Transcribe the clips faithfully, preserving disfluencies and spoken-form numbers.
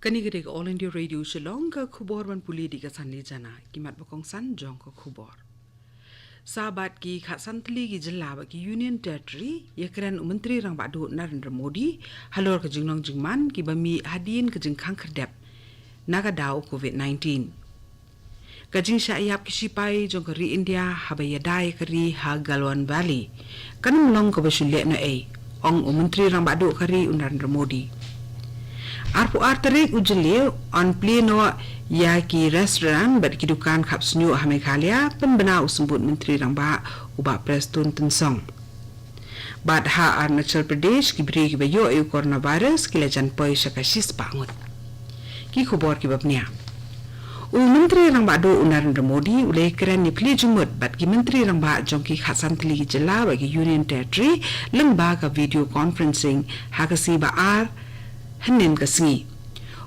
Kane ka dei ka All India Radio Shillong, ka khubor ban pule da ka Sanli Jana, ki mat ba kongsan jong ka khubor. Sa bad ki khatsan tylli ki jylla bad ki Union Territory, ïakren u Myntri Rangbah Duh Narendra Modi halor ka jinglong jingman kiba mih hadien ka jingkhang khyrdep na ka daw u Covid nineteen. Ka jingshah ïap ki shipai jong ka ri India haba ïada ïa ka ri ha Galwan Valley kan ym long kaba shu lehnohei, ong u Myntri Rangbah Duh ka ri u Narendra Modi. Arphew ar tarik u Jylliew yn plie noh ïa ki restaurant bad ki dukan khap shñiuh ha Meghalaya, pynbna u Symbud Myntri Rangbah u Bah Prestone Tynsong. Bad ha Arunachal Pradesh, ki briew kiba ïoh ïa u coronavirus ki la jan poi sha ka shispah ngut. Ki khubor kiba bniah. U Myntri Rangbah Duh u Narendra Modi u la ïakren ïaphylliew jingmut bad ki Myntri Rangbah jong ki khatsan tylli ki jylla bad ki Union Territory lyngba ka video conferencing ha ka sngi ba ar hynnin ka sngi.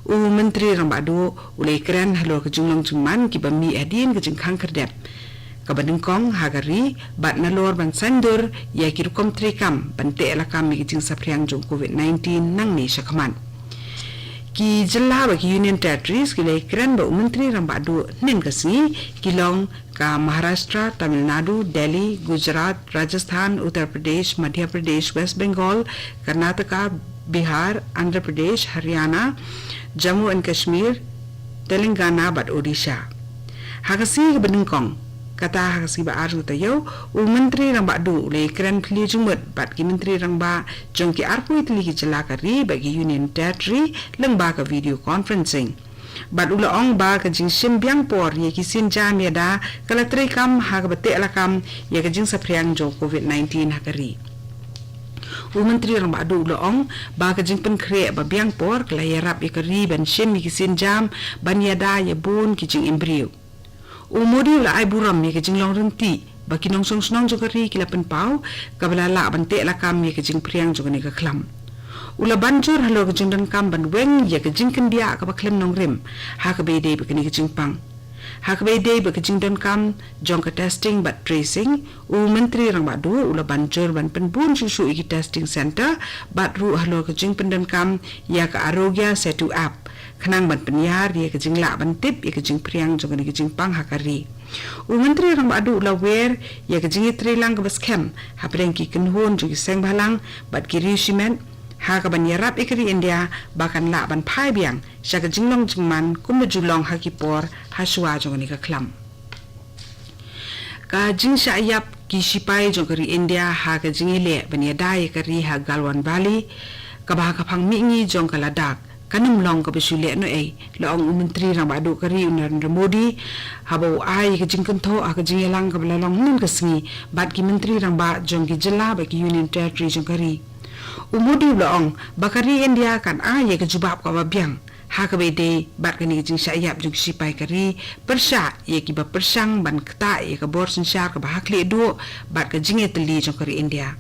U Myntri Rangbah Duh u la ïakren halor ka jinglong jingman kiba mih hadien ka jingkhang khyrdep kaba nyngkong ha ka ri, bad nalor ban saiñdur ïa ki rukom treikam ban teh lakam ïa ka jingsaphriang jong Covid nineteen nangne shakhmat. Ki jylla bad ki Union Territories ki la ïakren bad u Myntri Rangbah Duh hynnin ka sngi ki long ka Maharashtra, Tamil Nadu, Delhi, Gujarat, Rajasthan, Uttar Pradesh, Madhya Pradesh, West Bengal, Karnataka, Bihar, Andhra Pradesh, Haryana, Jammu and Kashmir, Telangana bad Odisha. Ha ka sngi kaba nyngkong, kata ha ka sngi ba ar jong ka taïew, u Myntri Rangbah Duh u la ïakren phylliew jingmut bad ki Myntri Rangbah jong ki arphew tylli ki jylla ka ri bad ki Union Territory lyngba ka video conferencing. Bad u la ong ba ka jingshim biang por ïa ki sienjam ïada ka la treikam ha kaba teh lakam ïa ka jingsaphriang jong Covid nineteen ha ka ri. U Myntri Rangbah Duh u la ong ba ka jingpynkhreh ba biang por ka la ïarap ïa ka ri ban shim ïa ki sienjam ban ïada ïa bun ki jingim briew. U Modi u la ai burom ïa ka jinglong ryntih ba ki nongshong shnong jong ka ri ki la pynpaw, kaba la lah ban teh lakam ïa ka jingphriang jong kane ka khlam. U la ban jur halor ka jingdonkam ban weng ïa ka jingkyndiah kaba khlem nongrim ha kaba ïadei bad kane ka jingpang. Ha kaba ïadei bad ka jingdonkam jong ka testing bad tracing, u Myntri Rangbah Duh u la ban jur ban pynbun shuh shuh ïa ki testing centre, bad ruh halor ka jingpyndonkam ïa ka Aarogya Setu app, khnang ban pynïar ïa ka jinglah ban tip ïa ka jingphriang jong kane ka jingpang ha ka ri. U Myntri Rangbah Duh u la wer ïa ka jingïatreilang kaba skhem hapdeng ki kynhun jong ki seng bhalang bad ki riewshimet, ha kaban ïarap ïa ka ri India ba kan lah ban phai biang sha ka jinglong jingman kumba ju long ha ki por hashwa jong kane ka khlam. Ka jingshah ïap ki shipai jong ka ri India ha ka jingïaleh ban ïada ïa ka ri ha Galwan Valley, kaba ha ka phang mihngi jong ka Ladakh, kan ym long kaba shu lehnohei, la ong u Myntri Rangbah Duh ka ri u Narendra Modi, haba u ai ïa ka jingkynthoh ha ka jingïalang kaba la long hynnin ka sngi bad ki Myntri Rangbah jong ki jylla bad ki Union Territory jong ka ri. U Modi u la ong ba ka ri India kan ai ïa ka jubab kaba biang ha kaba ïadei bad kane ka jingshah ïap jong ki shipai ka ri, pyrshah ïa kiba pyrshang ban ktah ïa ka bor synshar kaba ha khlieh duh bad ka jingïatylli jong ka ri India.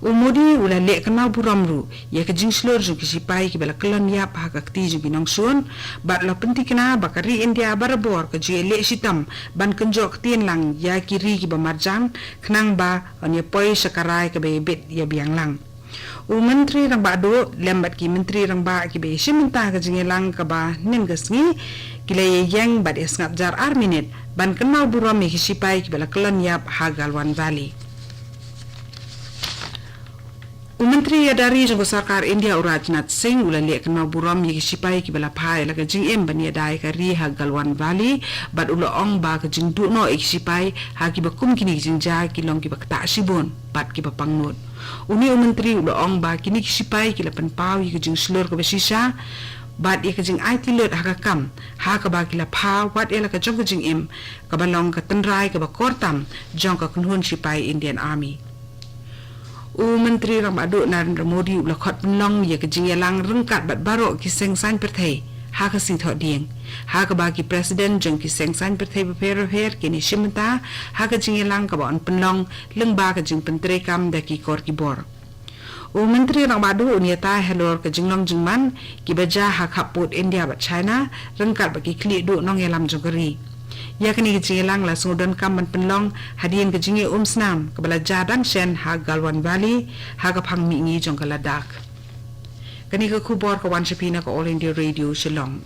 U Modi u la leh kynmaw burom ruh ïa ka jingshlur jong ki shipai kiba la kyllon ïap ha ka kti jong ki nongshun, bad la pynthikna ba ka ri India barabor ka ju ïaleh shitom ban kynjoh ktien lang ïa ki ri kiba marjan, khnang ba yn ïa poi sha ka rai kaba ïabit ïabiang lang. U Myntri Rangbah Duh lem bad ki Myntri Rangbah kiba ïashim bynta ha ka jingïalang kaba hynnin ka sngi, ki la ïeng bad ïasngap jar ar minit ban kynmaw burom ïa ki shipai kiba la kyllon ïap ha Galwan Valley. U Myntri ïada ri jong ka Sorkar India u Rajnath Singh u la leh kynmaw burom ïa ki shipai kiba la phai la ka jingim ban ïada ïa ka ri ha Galwan Valley, bad u la ong ba ka jingduh noh ïa ki shipai ha kiba kum kine ki jingjia ki long kiba ktah shibun bad kiba pangnud. Une u Myntri u la ong ba kine ki shipai ki la pynpaw ïa ka jingshlur kaba shisha bad ïa ka jingaiti lut ha ka kam, ha kaba ki la phah wat ïa la ka jong ka jingim kaba long ka tynrai kaba kor tam jong ka kynhun shipai Indian Army. U Myntri Rangbah Duh Narendra Modi u la khot pynlong ïa ka jingïalang ryngkat bad baroh ki seng saiñ pyrthei ha ka sngi Thohdieng, ha kaba ki President jong ki seng saiñ pyrthei bapher bapher kin ïashim bynta ha ka jingïalang kaba yn pynlong lyngba ka jingpyntreikam da ki kor ki bor. U Myntri Rangbah Duh un ïatai halor ka jinglong jingman kiba jia ha khappud India bad China, ryngkat bad ki khlieh duh nongïalam jong ka ri. Ïa kane ka jingïalang la sngewdonkam ban pynlong hadien ka jingïaumsnam kaba la jia dang shen ha Galwan Valley, ha ka phang mihngi jong ka Ladakh. Kane ka khubor ka wan sha phi na ka All India Radio Shillong.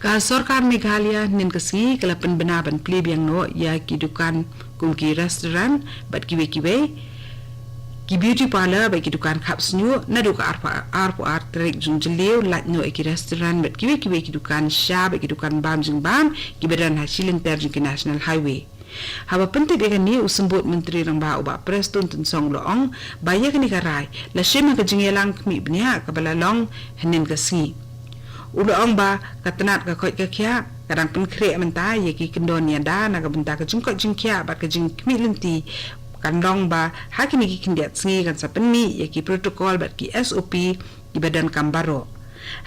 Ka sorkar Meghalaya hynnin ka sngi ka la pynbna ban plie biang noh ïa ki dukan kum ki restaurant bad kiwei kiwei, ki beauty parlour bad ki dukan khap shñiuh naduh ka arphew ar tarik jong Jylliew, lait noh ïa ki restaurant bad kiwei kiwei ki dukan sha bad ki dukan bam jingbam kiba don ha shilynter jong ki National Highway. Haba pyntip ïa kane, u Symbud Myntri Rangbah u Bah Prestone Tynsong u la ong ba ïa kane ka rai la shim ha ka jingïalang khmih bniah kaba la long hynnin ka sngi. U la ong ba ka tnat ka koit ka khiah ka dang pynkhreh mynta ïa ki kyndon ïada na ka bynta ka jingkoit jingkhiah bad ka jingkhmih lynti. Kan long ba ha kine ki khyndiat sngi kan sa pynmih ïa ki protocol bad ki S O P kiba donkam baroh.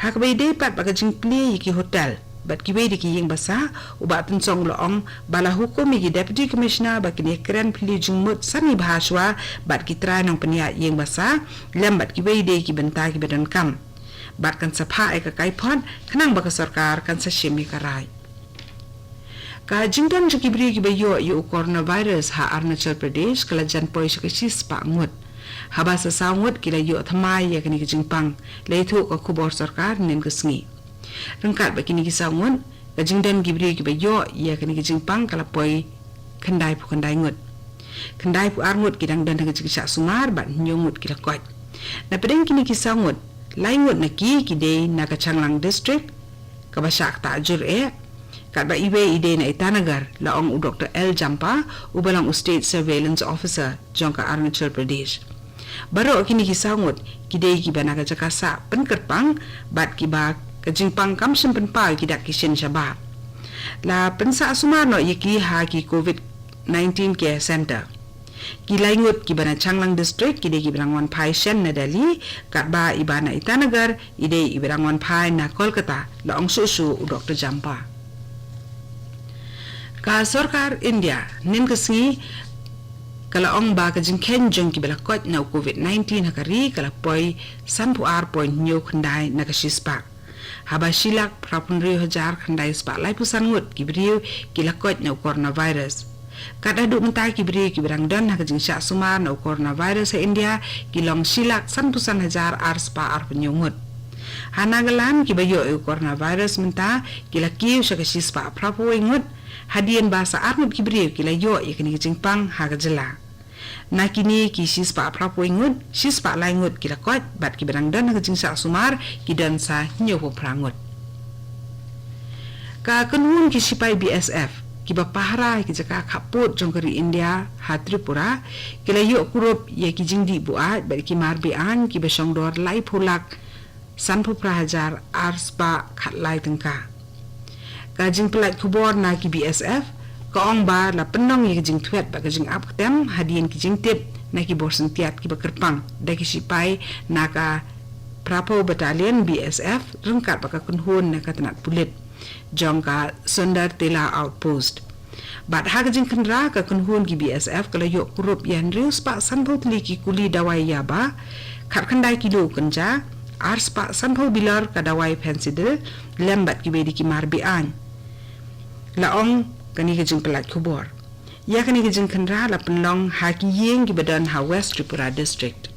Ha kaba ïadei pat bad ka jingplie ïa ki hotel bad kiwei de ki ïing basa, u Bah Tynsong u la ong ba la hukum ïa ki Deputy Commissioner ba kin ïakren plie jingmut sani bha shuwa bad ki trai nongpynïaid ïing basa lem bad kiwei de ki bynta kiba donkam. Bad kan sa phah ïa ka kaiphod khnang ba ka sorkar kan sa shim ïa ka rai. Ka jingdon jong ki briew kiba ïoh ïa u coronavirus ha Arunachal Pradesh ka la jan poi sha ka shispah ngut. Haba sa saw ngut ki la ïoh thymmai ïa kane ka jingpang, la ïathuh ka khubor sorkar hynnin ka sngi. Ryngkat bad kine ki saw ngut, ka jingdon ki briew kiba ïoh ïa kane ka jingpang ka la poi khyndaiphew khyndai ngut. Khyndaiphew ar ngut ki dang don ha ka jingshah sumar bad hynñiew ngut ki la koit. Na pdeng kine ki saw ngut, lai ngut na ki ki dei na ka Changlang District kaba shah ktah jur eh, katba iwei i dei na Itanagar, la ong u Doktor L Jampa, uba long u State Surveillance Officer jong ka Arunachal Pradesh. Baroh kine ki saw ngut ki dei kiba na ka jaka sah pynkyrpang bad kiba ka jingpang kam shym pynpaw ïa ki dak ki shin shabar. La pynsah sumar noh ïa ki ha ki COVID nineteen Care Center. Ki lai ngut kiba na Changlang District ki dei kiba dang wan phai shen na Delhi, katba iba na Itanagar i dei iba dang wan phai na Kolkata, la ong shuh shuh u Doktor Jampa. Ka sorkar India hynnin ka sngi ka la ong ba ka jingkheiñ jong kiba la koit na u COVID nineteen ha ka ri ka la poi sanphew ar point hynñiew khyndai na ka shispah. Haba shi lak phraphew hynriew hajar khyndai spah laiphew san ngut ki briew ki la koit na u coronavirus. Kat haduh mynta ki briew kiba dang don ha ka jingshah sumar na u coronavirus ha India ki long shi lak sanphew san hajar ar spah arphew hynñiew ngut. Ha Nagaland kiba ïoh ïa u coronavirus mynta ki la kiew sha ka shispah phraphew wei ngut, hadien ba sa ar ngut ki briew ki la ïoh ïa kane ka jingpang ha ka jylla. Na kine ki shispah phraphew wei ngut, shispah lai ngut ki la koit bad kiba dang don ha ka jingshah sumar ki don sa hynñiewphew phra ngut. Ka kynhun ki shipai B S F kiba pahara ha ki jaka khappud jong ka ri India ha Tripura ki la ïoh kurup ïa ki jingdih buaid bad ki mar be-aiñ kiba shongdor laiphew lak sanphew phra hajar ar spah khatlai tyngka. Ka jingpyllait khubor na ki B S F ka ong ba la pynlong ïa ka jingthwet bad ka jingap ktem hadien ki jingtip na ki bor syntiat kiba kyrpang da ki shipai na ka phraphew Battalion B S F ryngkat bad ka kynhun na ka tnat pulit jong ka Sundar Tela Outpost. Bad ha ka jingkhynra ka kynhun ki B S F ka la ïoh kurup ïa hynriew spah sanphew tylli ki kuli dawai yaba, khatkhyndai kilo kynja, ar spah sanphew bilor ka dawai Phensedyl lem bad kiwei de ki mar be-aiñ, la ong kane ka jingpyllait khubor. Ïa kane ka jingkhynra la pynlong ha ki ïing kiba don ha West Tripura District.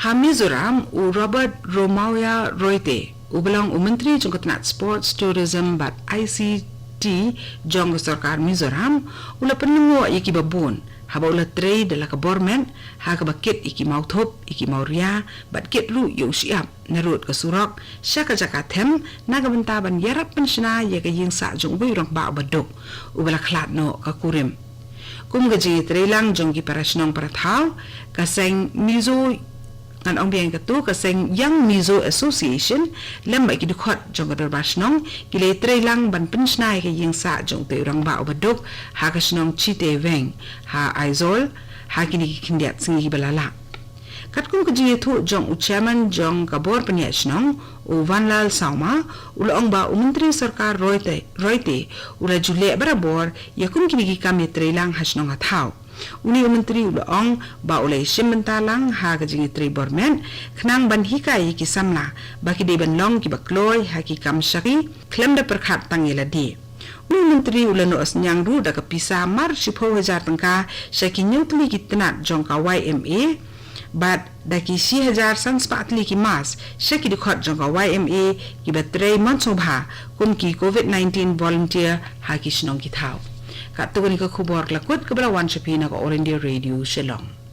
Ha Mizoram, u Robert Romawia Roite, uba long u Myntri jong ka tnat Sports, Tourism bad I C T jong ka sorkar Mizoram, u la pynlyngngoh ïa kiba bun haba u la trei da la ka bor met ha kaba kit ïa ki mawthup, ïa ki mawria bad kit ruh ïa u shyiap narud ka surok sha ka jaka them na ka bynta ban ïarap pynshna ïa ka ïing sah jong uwei u rangbah uba duk uba la khlad noh ka kurim. Kum ka jingïatreilang jong ki para shnong para thaw, ka seng Mizo, ngan ong biang katu, ka seng Young Mizo Association lem bad ki dkhot jong ka dorbar shnong ki la ïatreilang ban pynshna ïa ka ïing sah jong utei u rangbah uba duk ha ka shnong Chiteweng ha Aizawl ha kine ki khyndiat sngi kiba la leit. Katkum ka jingïathuh jong u chairman jong ka bor pynïaid shnong, u Vanlal Sawma, u la ong ba u Myntri Sorkar Roite, Roite u la ju leh barabor ïa kum kine ki kam ïatreilang ha shnong ha thaw. Une u Myntri u la ong ba u la ïashim bynta lang ha ka jingïatrei bor met khnang ban hikai ïa ki samla ba ki dei ban long kiba kloi ha ki kam shakri khlem da pyrkhat tang ïa lade. Une u Myntri u la noh synñiang ruh da ka pisa mar shiphew hajar tyngka sha ki hynñiew tylli ki tnat jong ka Y M A bad da ki shi hajar san spah tylli ki mask sha ki dkhot jong ka Y M A kiba trei mynshuwa kum ki COVID nineteen volunteer ha ki shnong ki thaw. Katto kane ka khubor ka la kut kaba la wan sha phi na ka All India Radio Shillong.